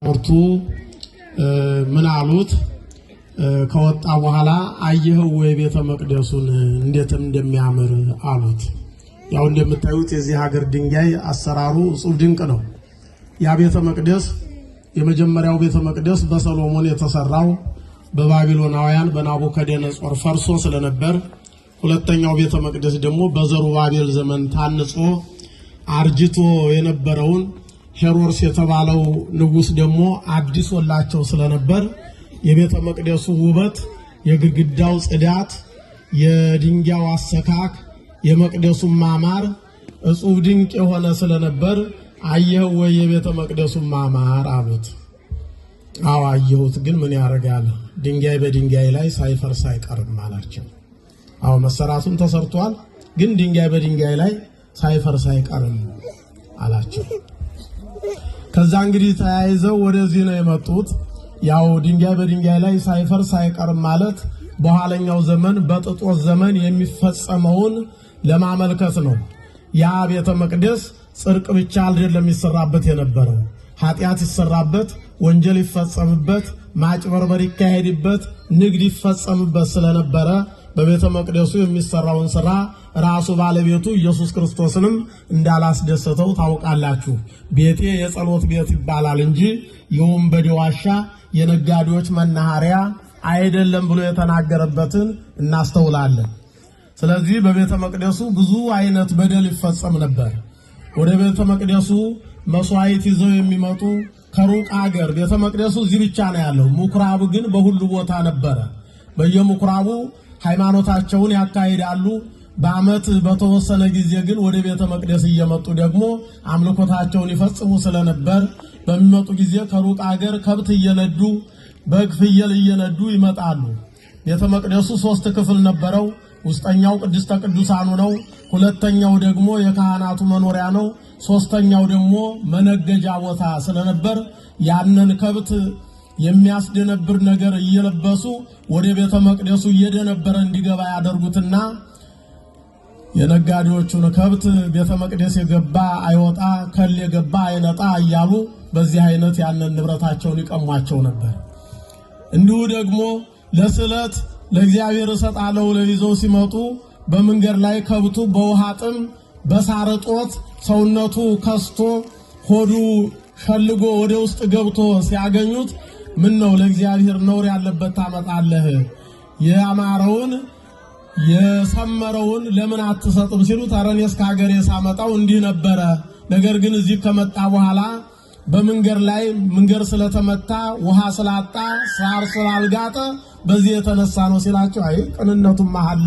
መዛሙርቱ ምን አሉት? ከወጣ በኋላ አየኸው ወይ ቤተ መቅደሱን እንዴት እንደሚያምር አሉት። ያው እንደምታዩት የዚህ ሀገር ድንጋይ አሰራሩ እጹብ ድንቅ ነው። ያ ቤተ መቅደስ የመጀመሪያው ቤተ መቅደስ በሰሎሞን የተሰራው በባቢሎናውያን በናቡከደነጾር ፈርሶ ስለነበር፣ ሁለተኛው ቤተ መቅደስ ደግሞ በዘሩባቤል ዘመን ታንጾ አርጅቶ የነበረውን ሄሮድስ የተባለው ንጉሥ ደግሞ አድሶላቸው ስለነበር የቤተ መቅደሱ ውበት፣ የግድግዳው ጽዳት፣ የድንጋዩ አሰካክ፣ የመቅደሱ ማማር እጹብ ድንቅ የሆነ ስለነበር አየኸው ወይ የቤተ መቅደሱ ማማር አሉት። አዎ አየሁት፣ ግን ምን ያደርጋል ድንጋይ በድንጋይ ላይ ሳይፈርስ አይቀርም አላቸው። አዎ መሰራቱን ተሰርቷል፣ ግን ድንጋይ በድንጋይ ላይ ሳይፈርስ አይቀርም አላቸው። ከዛ እንግዲህ ተያይዘው ወደዚህ ነው የመጡት። ያው ድንጋይ በድንጋይ ላይ ሳይፈርስ አይቀርም ማለት በኋለኛው ዘመን በጥጦስ ዘመን የሚፈጸመውን ለማመልከት ነው። ያ ቤተ መቅደስ ጽድቅ ብቻ አይደለም የሚሰራበት የነበረው፣ ኃጢአት ይሰራበት፣ ወንጀል ይፈጸምበት፣ ማጭበርበር ይካሄድበት፣ ንግድ ይፈጸምበት ስለነበረ በቤተ መቅደሱ የሚሰራውን ስራ ራሱ ባለቤቱ ኢየሱስ ክርስቶስንም እንዳላስደሰተው ታውቃላችሁ። ቤቴ የጸሎት ቤት ይባላል እንጂ የወንበዴ ዋሻ፣ የነጋዴዎች መናኸሪያ አይደለም ብሎ የተናገረበትን እናስተውላለን። ስለዚህ በቤተ መቅደሱ ብዙ አይነት በደል ይፈጸም ነበር። ወደ ቤተ መቅደሱ መስዋዕት ይዘው የሚመጡ ከሩቅ አገር፣ ቤተ መቅደሱ እዚህ ብቻ ነው ያለው። ምኩራቡ ግን በሁሉ ቦታ ነበረ። በየምኩራቡ ሃይማኖታቸውን ያካሂዳሉ። በዓመት በተወሰነ ጊዜ ግን ወደ ቤተ መቅደስ እየመጡ ደግሞ አምልኮታቸውን ይፈጽሙ ስለነበር በሚመጡ ጊዜ ከሩቅ አገር ከብት እየነዱ፣ በግ፣ ፍየል እየነዱ ይመጣሉ። ቤተ መቅደሱ ሶስት ክፍል ነበረው። ውስጠኛው ቅድስተ ቅዱሳኑ ነው። ሁለተኛው ደግሞ የካህናቱ መኖሪያ ነው። ሶስተኛው ደግሞ መነገጃ ቦታ ስለነበር ያንን ከብት የሚያስደነብር ነገር እየለበሱ ወደ ቤተ መቅደሱ እየደነበረ እንዲገባ ያደርጉትና የነጋዴዎቹን ከብት ቤተ መቅደስ የገባ አይወጣ፣ ከል የገባ አይነጣ እያሉ በዚህ አይነት ያንን ንብረታቸውን ይቀሟቸው ነበር። እንዲሁ ደግሞ ለስዕለት ለእግዚአብሔር እሰጣለሁ ብለው ይዘው ሲመጡ በመንገድ ላይ ከብቱ በውሃ ጥም፣ በሳር እጦት ሰውነቱ ከስቶ ሆዱ ሸልጎ ወደ ውስጥ ገብቶ ሲያገኙት፣ ምን ነው ለእግዚአብሔር ነውር ያለበት ታመጣለህ? የአማረውን የሰመረውን ለምን አትሰጥም? ሲሉት፣ ኧረ እኔስ ከሀገሬ ሳመጣው እንዲህ ነበረ። ነገር ግን እዚህ ከመጣ በኋላ በመንገድ ላይ መንገድ ስለተመታ፣ ውሃ ስላጣ፣ ሳር ስላልጋጠ በዚህ የተነሳ ነው ሲላቸው፣ አይ ቅንነቱም አለ።